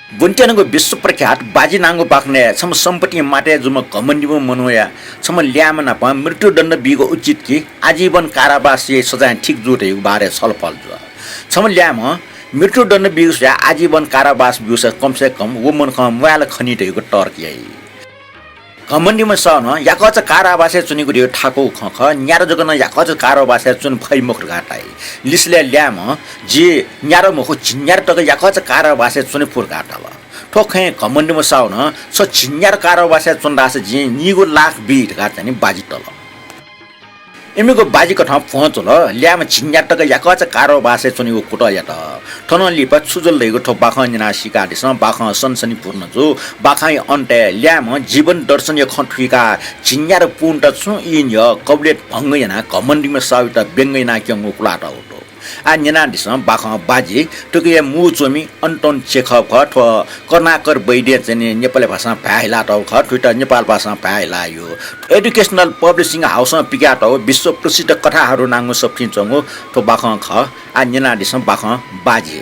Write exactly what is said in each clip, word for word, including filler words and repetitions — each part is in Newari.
ब्वनेत्यनागु विश्व प्रख्यात बाजी नांगु बाखनय् छम्ह सम्पत्तिं मातय् जूम्ह घमण्डीम्ह मनूया छम्ह ल्याय्म्ह नाप मृत्युदण्ड बीगु उचित कि आजीवन कारावासया सजाँय ठीक जू धइगु बारे छलफल जुल। छम्ह ल्याय्म्हं मृत्युदण्ड बीगु स्वयाः आजीवन कारावास ब्यूसा कमसेकम व मनखं म्वाये ला खनी धइगु तर्क याइ। घमण्डीम्ह सःनं याकःचा कारावासय् च्वनीगु धइगु थाकु खँ खः, न्यादँ जक नं याकःचा कारावासय् च्वने फइ मखु धकाः धाइ। लिसलय् ल्याय्म्हं जि न्यादँ मखु, झिंन्यादँ तक याकःचा कारावासय् च्वने फु धकाः धाल। थ्व खँय् घमण्डीम्ह सःनं छ झिंन्यादँ कारावासय् च्वन धाःसा जिं नीगू लाख बी धकाः चाहिँ बाजी तल। इमिगु बाजी कथं भ्वं च्वल। ल्याय्म्ह झिंन्यादँ तक याकःचा कारावासय् च्वनीगु कुतः यात। थनं लिपा छु जुल धइगु थ्व बाखं न्यनाः सीकादिसँ। बाखं सनसनी पूर्ण जू। बाखंया अन्तय् ल्याय्म्हं जीवन दर्शनया खँ थुइकाः झिंन्यादँ पून्त छुं ई न्ह्यः कबलय् भंग यानाः घमण्डीम्ह सःयात व्यंग यानाः क्यंगु कुलातःगु दु। आः न्यनादिसँ बाखं बाजी। थुकिया मू च्वमि अन्तोन चेखव खः। थ्व करुणाकर वैद्यं चाहिँ नेपाली भाषां भाय् हिलातःगु खः। थुइत नेपाल भाषां भाय् हिलायु Educational Publishing Houseं पिकयातःगु विश्व प्रसिद्ध कथाहरू नांगु सफुतिं च्वंगु थ्व बाखं खः। आः न्यनादिसँ बाखं बाजी।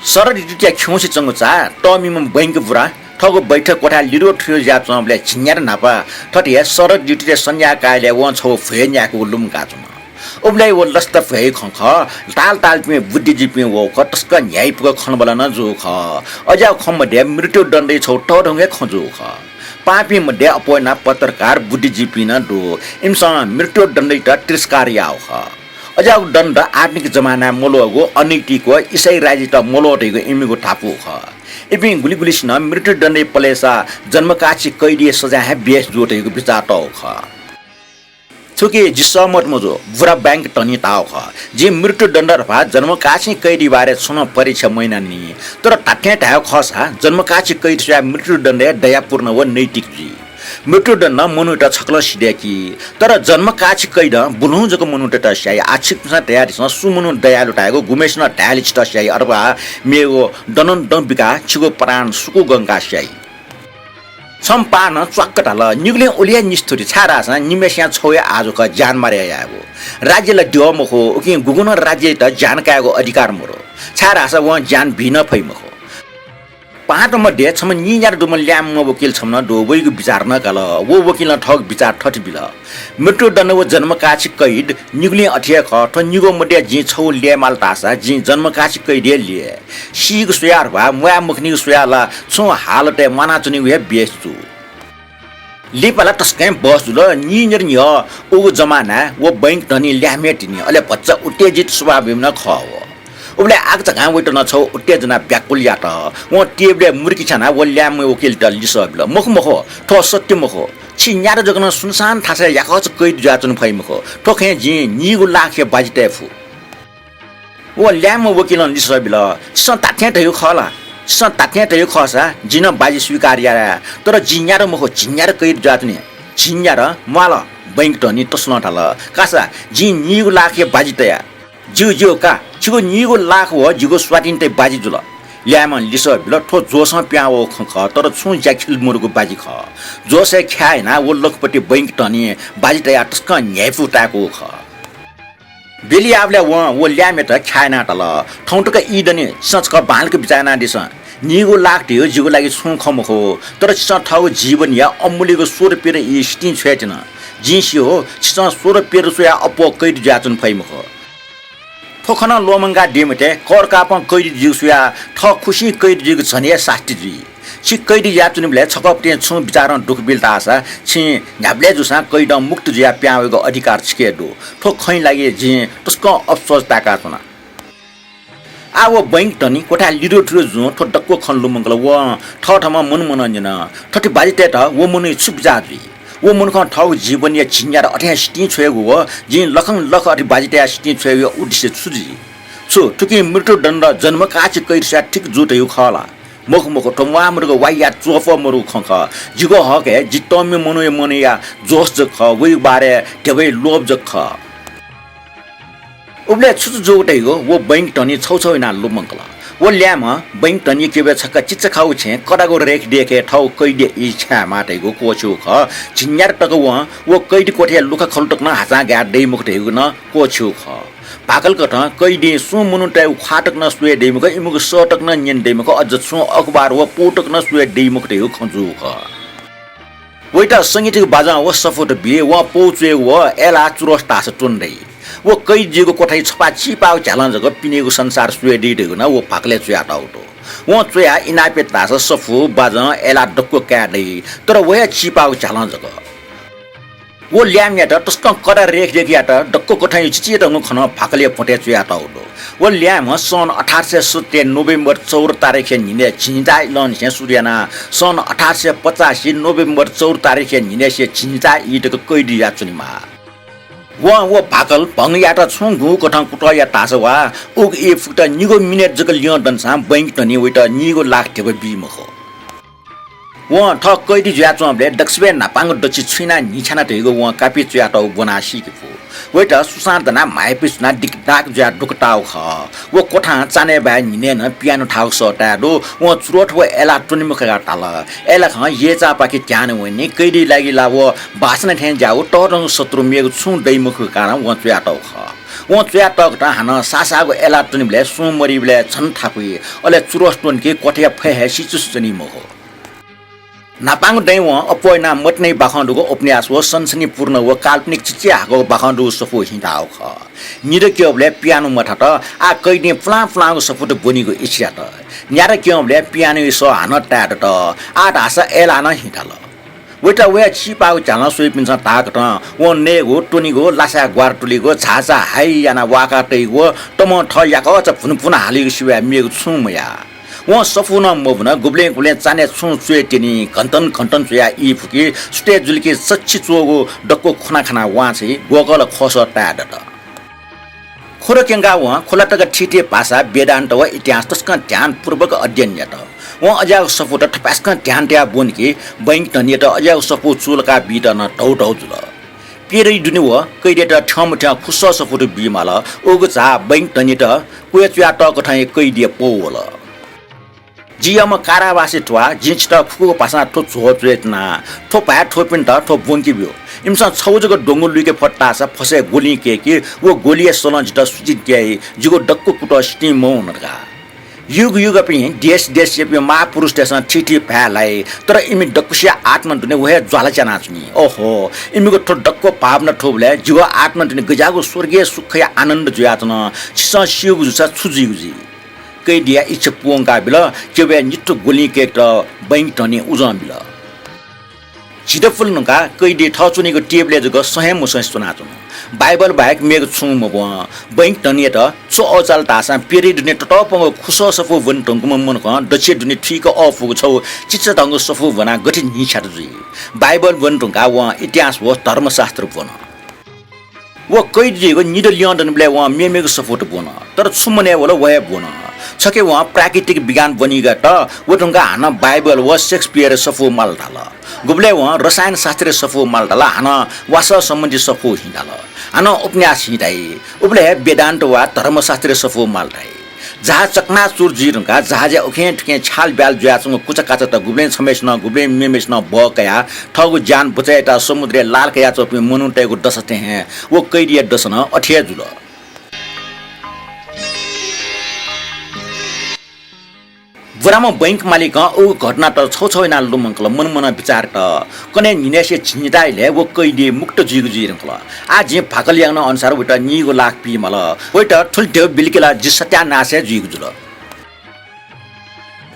शरद ऋतुया खिउँसे च्वंगु चाः तःमिम्ह बैंकि बुरा थःगु बैठक क्वथाय् लिद्वः थुद्वः जुयाच्वंबलय् झिंन्यादँ न्हापा थथे हे शरद ऋतुया सन्ध्याकालय् वं छगू भ्वय् न्यायेकूगु लुमंकाच्वन। उबलय् व लसता भ्वय् खँ खः। ताल तालपिं बुद्धिजीवीपिं वःगु खः, तसकं न्ह्याइपुक खँल्हाबल्हा नं जूगु खः। अज्याःगु खँ मध्ये मृत्युदण्डया छगू तःधंगु हे खँ जूगु खः। पाहांपिं मध्ये अप्वः यानाः पत्रकार, बुद्धिजीवीपिं नं दु। इमिसं मृत्युदण्डयात तिरस्कार याःगु खः। अज्याःगु दण्ड आधुनिक जमानाय् मल्वःगु, अनैतिक व इसाई राज्ययात मल्वः धइगु इमिगु धापू खः। इपिं गुलिगुलिसिनं मृत्युदण्डया पलेसा जन्मकाछि कैदया सजाँय हे बेस जू धइगु बिचाः तःगु खः। थुकी जि सहमत मजू, बुरा बैंकटनी धाःगु खः। जिं मृत्युदण्ड ध्वाः जन्मकाछि कैदया बारे छुं नं परीक्षा मयानानि। तर धात्थें धायेगु खःसा जन्मकाछि कैद स्वयाः मृत्युदण्ड हे दयापूर्ण व नैतिक जुइ। मृत्युदण्डं मनूयात छकलं सिधय्की, तर जन्मकाछि कैदं बुलुहुँ जक मनूतय्त स्याइ। आः छिकपिन्सं धयादिसँ, सु मनू दयालु धायेगु, गुम्हय्सिनं धायेले छित स्याइ अथवा मेगु दनं दँ बिकाः छिगु प्राण सुकूगंकाः स्याइ। छम्ह पाहांनं च्वाक्क धाल, निगुलिं उलि हे निष्ठुरी, छाय्धाःसा निम्हय्सिया छगू हे आजु खः ज्यान मारे यायेगु। राज्य ला द्यः मखु, उकिं गुगुं नं राज्ययात ज्यान कायेगु अधिकार मदु, छाय्धाःसा वं ज्यान बी नं फइ मखु। पाहांत मध्ये छम्ह नीन्यादँ दुम्ह ल्याय्म्ह वकिल छम्ह नं दु, वइगु बिचाः नं काल। व वकिलं थःगु बिचाः थथे बिल, मृत्युदण्ड व जन्मकाछि कैद निगुलिं अथे हे खः। थ्व निगू मध्ये जिं छगू ल्ययेमाल धाःसा जिं जन्मकाछि कैद हे ल्यये। सीगु स्वयाः ध्वाः म्वाये मखनीगु स्वयाः ला छुं हालतय् म्वानाच्वनीगु हे बेस जू। लिपा ला तसकं बहस जुल। नीन्यादँ न्ह्यः उगु जमानाय् व बैंकटनी ल्याय्म्ह तिनि, अले भचा उत्तेजित स्वभावम्ह नं खः व। उबलय् आकाझाकां वयात नं छगू उत्तेजना व्याकुल यात। वं टेबुलय् मुर्की छ्यानाः व ल्याय्म्ह वकिलयात लिसः बिल, मखु मखु, थ्व सत्य मखु। छि न्यादँ जक नं सुनसान थासय् याकःचा कैद जुयाच्वने फइ मखु। थ्व खँय् जिं नीगू लाखया बाजी तये फु। व ल्याय्म्ह वकिलं लिसः बिल, छिसं धात्थें धयागु खः ला? छिसं धात्थें धयागु खःसा जिं नं बाजी स्वीकार याये, तर जि न्यादँ मखु, झिंन्यादँ कैद जुयाच्वने। झिंन्यादँ म्वाःल। बैंकटनी तसलं धाल, कासा, जिं नीगू लाखया बाजी तया। ज्यू ज्यू का, छिगु नीगू लाख व जिगु स्वाधीनताया बाजी जुल। ल्याय्म्हं लिसः बिल, थ्व जोशं पिहां वःगु खँ खः, तर छुं ज्याखिल मदुगु बाजी खः। जोशय् ख्याः यानाः व लखपति बैंकटनी बाजी तयाः तसकं न्ह्याइपु ताय्कूगु खः। बेली याःबलय् वं व ल्याय्म्हयात ख्याः यानाः धाल, थौं तक ई दनि, छिसं छकः बांलाक बिचाः यानादिसँ। नीगू लाख धइगु जिगु लागि छुं खँ मखु, तर छिसं थःगु जीवनया अमूल्यगु स्वदँ प्यदँ ई सितिं छ्वयातिनि। जिं स्यू, छिसं स्वदँ प्यदँ स्वयाः अप्वः कैद जुयाच्वने फइ मखु। थ्व खँ नं ल्वःमंकादी मते, कर कापं कैद जुइगु स्वयाः थः खुसिं कैद जुइगु झन हे सास्ती जुइ। छि कैद जुयाच्वनीबलय् छकःपतिं छुं बिचारं दुःख बिल धाःसा छिं न्ह्याबलें जूसां कैदं मुक्त जुयाः पिहां वयेगु अधिकार छिके दु। थ्व खँया लागि जिं तसकं अफसोस ताय्काच्वना। आः व बैंकटनी क्वथाय् लिद्वः थुद्वः जुं थ्व दक्व खँ लुमंकल। वं थःथम्हं मनमनं न्यन, थथे बाजी तयेत व मनूया छु बिचाः जुइ? व मनुखं थःगु जीवनया झिंन्यादँ अथे हे सितिं छ्वयागु व जिं लखं लख अथे बाजी तयाः सितिं छ्वयागुया उद्देश्य छु जुइ? छु थुकिं मृत्युदण्ड जन्मकाछि कैद स्वयाः ठीक जू धइगु खः ला? मखु मखु, थ्व म्वाः मदुगु वाइया च्वपः मदुगु खँ खः। जिगु हक हे जि तःमि मनूया मनया जोश जक खः, वइगु बारे ध्यबाया लोभ जक खः। उबलय् छु छु जूगु धइगु व बैंकटनी छौ छौ यानाः लुमंकल। व ल्याय्म्ह बैंकधनीया क्यबय् छकः चिचाखाःगु छेँय् कडागु रेखदेखय् थःगु कैदीया ई छ्यायेमाः धइगु क्वःछिउ खः। झिंन्यादँ तक वं व कैदी कोठया लुखा खलु तक नं हाचां गाये दइ मखु धइगु नं क्वःछिउ खः। भाकलकथं कैदीं सुं मनूतय्गु ख्वाः तक नं स्वये दइ मखु, इमिगु सः तक नं न्यने दइ मखु, अझ छुं अखबार व पौ तक नं स्वये दइ मखु धइगु खँ जूगु खः। वइत संगीतयागु बाजं व सफूत बी, वं पौ च्वयेगु व अय्लाः चुरोट धाःसा त्वने दइ। व कैदीयागु कोठाय् छपाः चिपाःगु झ्यालं जक पिनेगु संसार स्वये दइ धइगु नं व भाकलय् च्वयातःगु दु। वं च्वयाः इनाप यात धाःसा सफू, बाजं, अय्लाः दक्व काये दइ, तर व हे चिपाःगु झ्यालं जक। व ल्याय्म्हयात तसकं कडा रेखदेख यायेत दक्व कथंया चिचीधंगु खँ नं भाकलया भ्वँतय् च्वयातःगु दु। व ल्याय्म्ह सन् अठार सय सत्तरी नोभेम्बर चौध तारिखया न्हिनय् झिंनिदँ इलंनिसें सुरु यानाः सन् अठार सय पचासी नोभेम्बर चौध तारिखया न्हिनय्सिया झिंनिदँ ई तक कैदी जुयाः च्वनेमाः। वं व भाकल भंग यायेत छुं गुगु कथं कुतः यात धाःसा वा, उगु ई फुकेत निगू मिनेट जक ल्यं दनासां बैंकधनीं वइत निगू लाख ध्यबा बी मखु। वं थः कैदी जुयाच्वंबलय् दक्वसिबय् न्हापांगु दच्छि छु यानाः न्हिछ्याना धइगु वं कापी च्वयातःगु ब्वनाः सीके फु। वइत सुसां दनाः म्हाय्पिं च्वनाः दिकदाक जुयाः दुःख ताःगु खः। व कोठां चान्हय् बाय् न्हिनय् नं पियानो थाःगु सः ताये दु। वं चुरोट व अय्लाः त्वने मखु धकाः धाल। अय्लाखं यय्चाःपाखे ध्यान वनी। कैदीया लागि ला व बासना थें ज्याःगु तःधंगु शत्रु, मेगु छुं दइ मखुगु कारणं वं च्वयातःगु खः। वं च्वयातःकथं हानं साःसाःगु अय्लाः त्वनेबलय् सुं मदीबलय् झन थाकुइ, अले चुरोट त्वंकी, कोठाया फय् हे सिचुसि च्वनी मखु। न्हापांगु दँय् वं अप्वः यानाः मतिनाया बाखं दुगु उपन्यास व सनसनीपूर्ण व काल्पनिक चिचीहाकःगु बाखं दुगु सफू हिताःगु खः। निदँ क्यंबलय् पियानो मथात, आः कैदीं पुलां पुलांगु सफूत ब्वनीगु इच्छा यात। न्यादँ क्यंबलय् पियानोया सः हानं ताये दत। आः धाःसा अय्लाः नं हिताल। वइत वया चिपाःगु झ्यालं स्वइपिन्सं धाःकथं वं नयेगु, त्वनेगु, लासाय् ग्वारा तुलीगु, झाःझाः हाइ यानाः वाकाः तइगु व तमं थः याकःचा भुनभुन हालीगु सिवाय् मेगु छुं मयाः। वं सफू नं मब्वन, गुबलें गुबलें चान्हय् छुं च्वय् त्यनी, घन्टन घन्टन च्वयाः ई फुकी, सुथय् जुलिकी चच्छि च्वःगु दक्व ख्वनाः खनाः वांछ्वइ, ग्वःगः ला खःसः ताये दत। ख्वदँ क्यंकाः वं ख्वला तक थीथी भाषा, वेदान्त व इतिहास तसकं ध्यानपूर्वक अध्ययन यात। वं अज्याःगु सफूत थपाय्सकं ध्यान तयाः ब्वनकी बैंकधनीयात अज्याःगु सफू चूलाकाः बीत नं धौधौ जुल। प्यरे दुने व कैदीयात थ्यंमथ्यं खुसः सफूत बीमाल। उगु झा बैंकधनीयात क्वय् च्वयातःकथं हे कैदीया पौ वल। जि यःम्ह कारावासी थ्वाः, जिं छितः खुगू भाषां थ्व झ्वः च्वय् त्यना। थ्व भाय् थ्वपिन्त थ्व ब्वंके ब्यु। इमिसं छगू जक द्वंगु लुइके फत धाःसा फसय् ग्वलिं कय्की, व ग्वलिया सलं जितः सुचिं त्याइ, जिगु दक्व कुतः सितिं मवंन धकाः। युग युगपिं देश देशयापिं महापुरुषतय्सं थीथी भाय् ल्हाइ, तर इमि दक्वसिया आत्मा दुने व हे ज्वाला च्यानाच्वनी। ओहो, इमिगु थ्व दक्व भावना थूबलय् जिगु आत्मा दुने गज्याःगु स्वर्गीय सुखया आनन्द जुयाच्वन। छिसं स्यूगु जूसा छु जुइगु जुइ? कैदीया इच्छा पूवंका बिल। क्यबय् निथ्थु ग्वलिं कय्केत बैंकधनीं उजं बिल। झिदँ पुले धुंकाः कैदी थः च्वनीगु टेबलय् जक सहें मसहें च्वनाच्वन। बाइबल बाहेक मेगु छुं मब्वं। बैंकधनीयात छु अःचाल धाःसां प्यरे दुने ततःपंगु खुसः सफू ब्वने धुंकूम्ह मनूकं दच्छि दुने थुइक अःपुगु छगू चिचाधंगु सफू ब्वनाः गथे न्हिछ्यात जुइ? बाइबल ब्वने धुंकाः वं इतिहास व धर्मशास्त्र ब्वन। व कैदीयागु निदँ ल्यं दनिबलय् वं मेमेगु सफूत ब्वन, तर छु मनय् वल व हे ब्वन। छखे वं प्राकृतिक विज्ञान ब्वनीगु यात, व धुंकाः हानं बाइबल व शेक्सपियरया सफू माल धाल। गुबलय् वं रसायनशास्त्रया सफू माल धाल, हानं वासः सम्बन्धी सफू हिं धाल। हानं उपन्यास हिं धाइ। उबलय् हे वेदान्त वा धर्मशास्त्रया सफू माल धाइ। जहाज चकनाचुर जुइ धुंकाः जहाजया उखें थुखें छ्यालब्याल जुयाच्वंगु कुचाकाचात गुबलें छम्हय्सिनं गुबलें मेम्हय्सिनं बः कयाः थःगु ज्यान बचय् यायेत समुद्रय् लाल कयाच्वंपिं मनूतय्गु दशा थें हे व कैदीया दशा नं अथे हे जुल। बुराम्ह बैंक मालिकं उगु घटनात छौ छौ यानाः लुमंकल, मनमनं बिचार यात। कन्हय् न्हिनय्सिया झिंनिदँ इलय् व कैदी मुक्त जुइगु जुइ धुंकल। आः जिं भाकल यानागु अनुसार वइत निगू लाख बीमाल। वइत थुलि ध्यबा बिलकी ला जि सत्यानाश हे जुइगु जुल।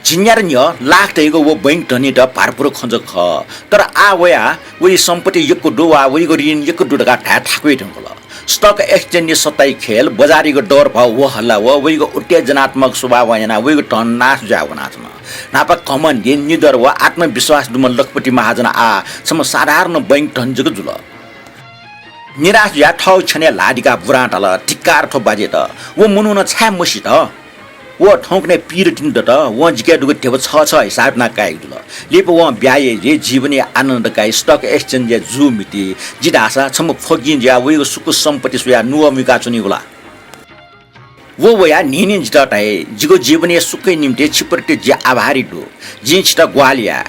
झिंन्यादँ न्ह्यः लाख धइगु व बैंक धनीयात भारपुर खँ जक खः। तर आः वयाः वइ सम्पत्ति यक्व दु वा वइगु ऋण यक्व दु धकाः धाये थाकुइ धुंकल। Stock exchange-या सट्टाया खेल, बजारयागु दरभाव व हल्ला व वइगु उत्तेजनात्मक स्वभावं यानाः वइगु धन नाश जुयाः वनाच्वन। न्हापा घमण्डी, निडर व आत्मविश्वास दुम्ह लखपति महाजन आः छम्ह साधारण बैंक धनी जक जुल। निराश जुयाः थःगु छ्यनय् ल्हाः दिकाः बुरां धाल, "धिक्कार थ्व बाजेत। व मनुखं छाय् मसीत?" व थौंकन्हय् पीर तिनि दत, वं जिके दुगु ध्यबा छः छः हिसाब यानाः काइगु जुल। लिपा वं ब्याहा याइ जुइ, जीवनया आनन्द काइ, stock exchange-य् जू मिति। जि धाःसा छम्ह फकिं जुयाः वइगु सुख सम्पत्ति स्वयाः नुगः मुइका च्वनीगु ला? व वयाः न्हिं न्हिं जितः धाइ, "जिगु जीवनया सुखया निम्तिं छिप्रति जि आभारी दु। जिं छितः ग्वाहालि याये।"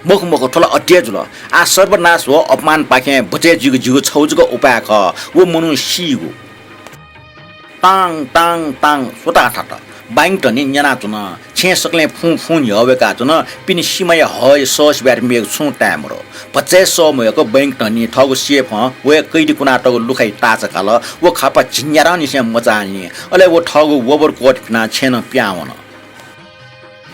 "मखु मखु, थ्व ला अति हे जुल। आः सर्वनाश व अपमानपाखें बचय् जुइगु जिगु छगू जक उपाय खः, व मनू सीगु।" ताङ ताङ ताङ स्वताः थात। बाइङटनी न्यनाच्वन। छेँय् सकलें फुँ फुँ न्ह्यः वय्काच्वन। पिने सिमाया हःया सः सिबय् मेगु छुं ताये मरु। भचा हे सः मवय्क बाइङटनी थःगु सियेफं वया कैदी कुनातःगु लुखाइ ताःचा काल। व खापा झिंन्यादँनिसें मचाःनि। अले व थःगु overcoat फिनाः छेँनं पिहां वन।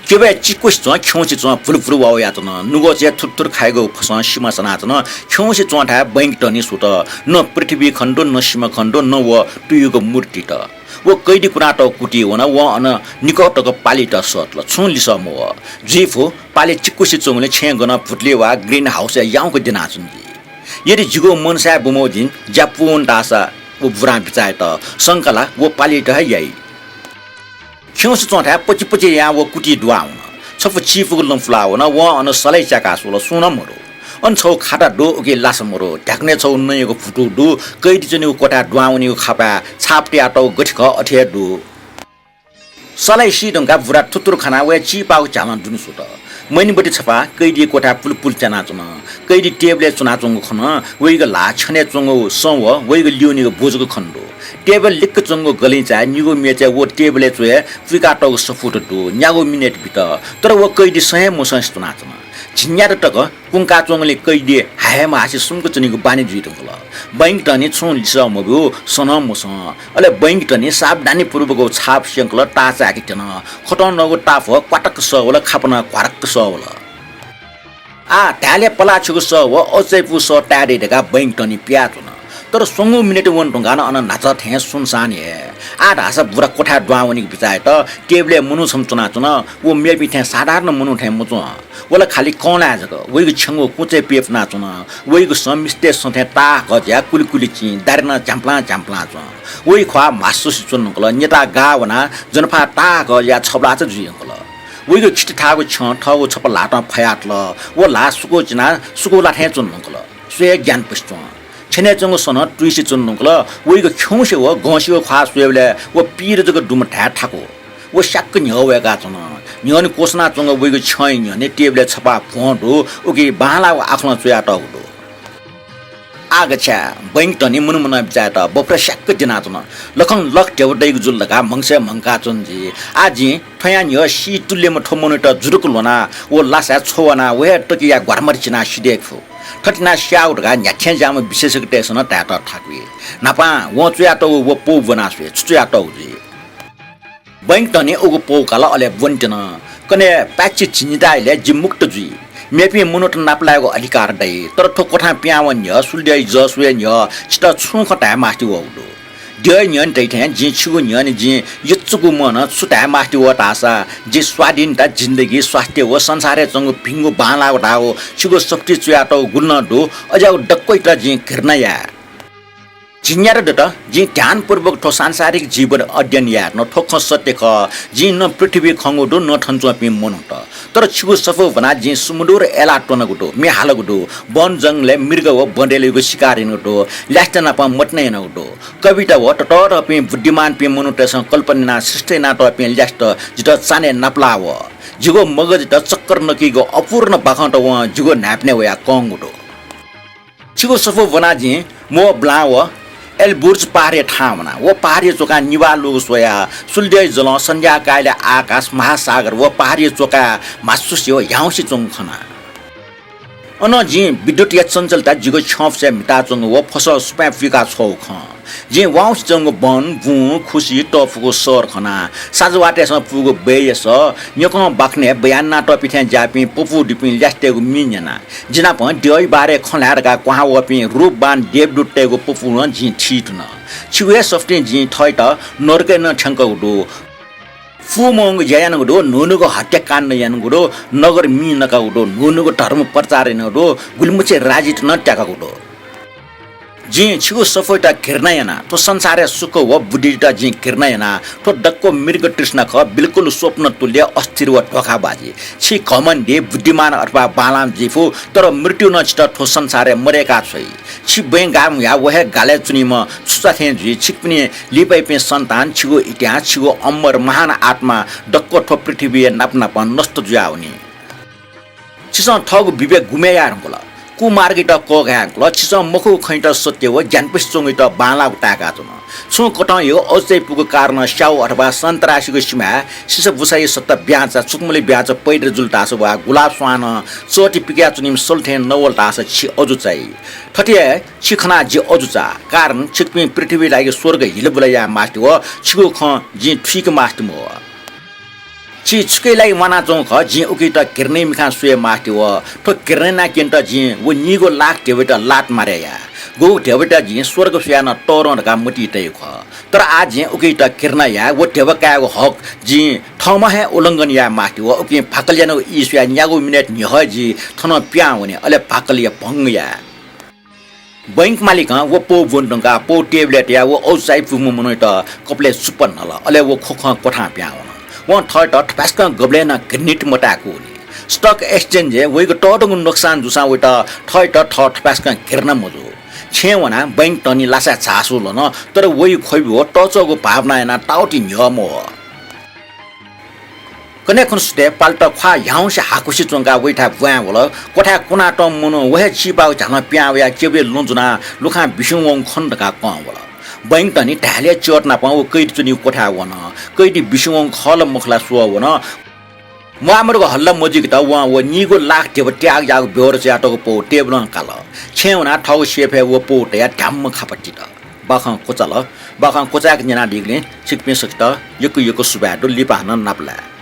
क्यबय् चिक्कुसे च्वं, खिउँसे च्वं भुलुभुलु वा वयाच्वन। नुगःचय् थुरथुर खाइगु फसं सिमा सनाच्वन। खिउँसे च्वंथाय् बाइङटनी सुत। न पृथ्वी खने दु, न सिमा खने दु, न व तुयुगु मूर्तित। व कैदी कुनातःगु कुतिइ वन। वं अन निकः तक पालेत सःतल। छुं लिसः मवः। जुइ फु, पाले चिक्कुसे च्वंगुलिं छेँय् गनं भुतुलि वा green house-य् याउँक द्यनाच्वन जुइ। यदि जिगु मनसाय बुमौ जिं ज्या पूवन धाःसा व बुरां बिचाः यात। संका ला व पालेत हे याइ। खिउँसे च्वंथाय् पचि पचि यायां व कुतिइ दुहां वन। छपु चिपुगु लँ पुलाः वन। वं अन सलाइ च्याकाः स्वल, सुं नं मदु। अन छगू खाता दु, उकी लासा मदु। ध्याकनय् छगू नँयागु भुतू दु। कैदी च्वनीगु क्वथाय् दुहां वनीगु खापाय् छाप तयातःगु गथे खः अथे हे दु। सलाइ सी धुंकाः बुरा थुतुर खनाः वया चिपाःगु झ्यालं दुने सुत। मनिबति छपा कैदी क्वथाय् पुलपुल च्यानाच्वन। कैदी टेबलय् च्वनाच्वंगु खन। वइगु ल्हाः छ्यनय् च्वंगु सँ व वइगु ल्यूनेगु बु जक खने दु। टेबल लिक्क च्वंगु गलिंचाय् निगू मेचय् व टेबलय् च्वय् पुइकातःगु सफूत दु। न्यागू मिनेट बित। तर व कैदी सँ हे मसंसे च्वनाच्वन। झिंन्यादँ तक कुंकाच्वंगुलिं कैदी हायेमाःसे सुम्क च्वनीगु बानी जुइ धुंकल। बाइङटनी छुं लिसः मब्यू, सँ नं मसं। अले बाइङटनी सावधानीपूर्वक व छाप स्यंकल, ताःचाय्के त्यन। खतं नःगु ताफः क्वातक्क सः वल, खापनं क्वारक्क सः वल। आः धायेले पलाः छिगु सः व अचायापुगु सः ताये दइ धकाः बाइङटनी पियाच्वन। तर स्वंगू मिनेट वन धुंकाः नं अन न्हाचः थें सुनसान हे। आः धाःसा बुरा क्वथाय् दुहां वनीगु बिचाः यात। टेबलय् मनू छम्ह च्वनाच्वन। व मेपिं थें साधारण मनू थें मच्वं। व ला खालि कंलाय् जक। वइगु छ्यंगू कुँचय् प्यपुनाच्वन। वइगु सँ मिस्तय् सँ थें ताहाकः जुयाः कुलिकुलि चिं, दारे नं झ्याम्पलां झ्याम्पलां च्वं। वइ ख्वाः म्हासुसे च्वने धुंकल। न्यताः गाः वनाः जनफाः ताहाकः जुयाः छबलाचा जुइ धुंकल। वइगु खिति थाःगु छ्यं थःगु छपु ल्हातं फयातल। व ल्हाः सुकू चिनाः सुकू ला थें च्वने धुंकल। स्वयाः ग्यानापुसे च्वं। छ्यनय् च्वंगु सँ नं तुइसे च्वने धुंकल। वइगु खिउँसे व गँसेगु ख्वाः स्वयेबलय् व पीर जक दुम्ह धाये थाकु। व स्याक्क न्ह्यः वय्काच्वन। न्ह्यःने क्वसनाच्वंगु वइगु छ्यंया न्ह्यःने टेबलय् छपा भ्वं दु, उकी बांलाःगु आखलं च्वयातःगु दु। आः गथे याये, बाइङटनी मनमनं बिचाः यात। बफुला स्याक्क द्यनाच्वन। लखं लख ध्यबा दइगु जुल धकाः म्हगसय् म्हंकाच्वन जुइ। आः जिं थ्वयां न्ह्यः सी तुल्यम्ह थ्व मनूयात जुरुक ल्ह्वनाः व लासाय् छ्ववानाः व हे तकिया ग्वारामर चिनाः सिधयेके फु। थथे यानाः स्याःगु धकाः न्ह्याथें ज्याःम्ह विशेषज्ञतय्सं नं धायेत थाकुइ। न्हापां वं च्वयातःगु व पौ ब्वना स्वये, छु च्वयातःगु जुइ। बाइङटनी उगु पौ काल, अले ब्वने त्यन। कन्हय् पाय्छि झिंनिता इलय् जि मुक्त जुइ। मेपिं मनूत नापलायेगु अधिकार दइ, तर थ्व क्वथां पिहां वने न्ह्यः सुलिद्यःया जः स्वये न्ह्यः छितः छुं खँ धाये मास्ति वःगु दु। द्यःया न्ह्यःने धइथें जिं छिगु न्ह्यःने जिं यचुगु मनं छु धाये मास्ति वः धाःसा, जि स्वाधीनता, जिन्दगी, स्वास्थ्य व संसारय् च्वंगु भिंगु बांलाःगु धाःगु छिगु सफुतिइ च्वयातःगु गुलि नं दु, अज्याःगु दक्वयात जिं घृणा याये। झिंन्यादँ दत, जिं ध्यानपूर्वक थ्व सांसारिक जीवन अध्ययन याये धुन। थ्व खँ सत्य खः, जिं न पृथ्वी खंगु दु, न थन च्वंपिं मनूत। तर छिगु सफू ब्वनाः जिं सुमधुर अय्लाः त्वनागु दु, म्ये हालागु दु, वन जंगलय् मृग व बँदेलयागु शिकार यानागु दु, ल्यासेत नाप मतिना यानागु दु। कविता व ततःधंपिं बुद्धिमानपिं मनूतय्सं कल्पना यानाः सृष्टि यानातःपिं ल्यासेत जितः चान्हय् नापलाः वः। जिगु मगजयात चक्कर नकीगु अपूर्ण बाखंत वं जिगु न्हाय्पनय् वयाः कंगु दु। छिगु सफू ब्वनाः जिं म्वःब्लां व एल्बुर्ज पहाडया थाहां वना। व पहाडया च्वकां निभाः लूगु स्वयाः सुलिद्यःया जलं, सन्ध्याकालया आकाश, महासागर व पहाडया च्वकाय् म्हासुसे व ह्याउँसे च्वंगु खना। अनं जिं विद्युतया चञ्चलता जिगु छ्यंफुसय् म्हिताच्वंगु व फसः सुपाँय् पुइका छ्वःगु खँ। जिं वाउँसे च्वंगु वन, बुँ, खुसि, तःफुगु शहर खना। साजवातय्सं पूगु बय्या सः, न्यकं बाखनय् बयानातःपिं थें ज्याःपिं पपू दुपिं ल्यासेतय्गु मि न्यना। जि नाप द्यःया बारे खँ ल्हाये धकाः क्वहां वःपिं रूपवान देवदूततय्गु पपू नं जिं थी धुन। छिगु हे सफुतिं जिं थःत नरकय् नं थ्यंकागु दु। फुमवंगु ज्या यानागु दु, न्हून्हूगु हत्याकाण्ड यानागु दु, नगर मिं नकागु दु, न्हून्हूगु धर्म प्रचार यानागु दु, गुलिमछि राज्यत नं त्याकागु दु। जिं छिगु सफूयात घृणा याना, थ्व संसारय् सुख व बुद्धियात जिं घृणा याना। थ्व दक्व मृग तृष्णा खः, बिल्कुल स्वप्न तुल्य, अस्थिर व धोखाबाजी। छि घमण्डी, बुद्धिमान अथवा बांलाःम्ह जुइ फु, तर मृत्युं नं छितः थ्व संसारय् मदय्का छ्वइ। छि बँय् गाः म्हुयाः व हे गालय् च्वनीम्ह छुचा थें जुइ। छिकपिनि लिपाइपिं सन्तान, छिगु इतिहास, छिगु अमर महान आत्मा दक्व थ्व पृथ्वीया नाप नापं नष्ट जुयावनी। छिसं थःगु विवेक गुमे याये धुंकल, कुमार्गयात कःघाये धुंकल। छिसं मखुगु खँयात सत्य व ज्ञानपुसे च्वंगुयात बांलाःगु ताय्काच्वन। छुं कथं यःगु अजुचायापुगु कारणं स्याउ अथवा सन्तासीगु सिमाय् सिसा बुसाया सट्टा ब्याँचा, छुकुमले ब्याँचा पैदर जुल धाःसा वा गुलाब स्वानं चःति पिकयाच्वनीम्ह सल थें नवल धाःसा छि अजू चाइ। थथे हे छि खनाः जि अजू चाः, कारण छिकपिं पृथ्वीया लागि स्वर्ग हिलबुल याये मास्ति व छिगु खँ जिं थुइके मास्ति मवः। छि छुकिया लागि म्वानाच्वंगु खः, जिं उकियात घृणा मिखां स्वये मास्ति वः। थ्व घृणा यानाक्यनेत जिं व नीगू लाख ध्यबायात लात मारे याये। गुगु ध्यबायात जिं स्वर्ग स्वयाः नं तःधं धकाः मतिइ तयागु खः। तर आः जिं उकियात घृणा याये, व ध्यबा कायेगु हक जिं थःम्हं हे उल्लंघन याये मास्ति वः। उकिं भाकल यानागु ई स्वयाः न्यागू मिनेट न्ह्यः हे जि थनं पिहां वने, अले भाकलया भंग याये। बैंक मालिकं व पौ ब्वने धुंकाः पौ टेबलय् तयाः व अजू चायापुम्ह मनूयात कपालय् चुप्पा न्हल। अले व ख्वखं क्वथां पिहां वन। वं थःयात थपाय्सकं गबलें नं घृणित मताय्कू वनी। Stock exchange-य् वइगु तःधंगु नोक्सान जूसां वयात थःयात थः थपाय्सकं घृणा मजू। छेँय् वनाः बैंक तःनि लासाय् झासु लन, तर वइ ख्वबि व तःच्वःगु भावना यानाः ताःवति न्ह्यः मवः। कन्हय् खुन्हु सुथय् पालेत ख्वाः ह्याउँसे हाकुसे च्वंकाः वइथाय् ब्वाँय् वल। क्वथाय् कुनातःम्ह मनू व हे चिपाःगु झ्यालं पिहां वयाः केबुया लुँ ज्वनाः लुखां बिस्युं वंगु खन धकाः कं वल। बैंक तःनि धाय्‌लय् च्यःत नापं व कैदी च्वनीगु क्वथाय् वन। कैदी बिस्युं वंगु खः ला मखु ला स्वः वन। म्वाःमदुगु हल्ला मजुइकेत वं व नीगू लाख ध्यबा त्याग याःगु ब्यवरा च्वयातःगु पौ टेबलं काल। छेँय् वनाः थःगु सेफय् व पौ तयाः ध्याम्म खापा तित। बाखं क्वचाल। बाखं क्वचाय्‌के न्यनादीगुलिं छिकपिं सकसित यक्व यक्व सुभाय् दु। लिपा हानं नापलाये।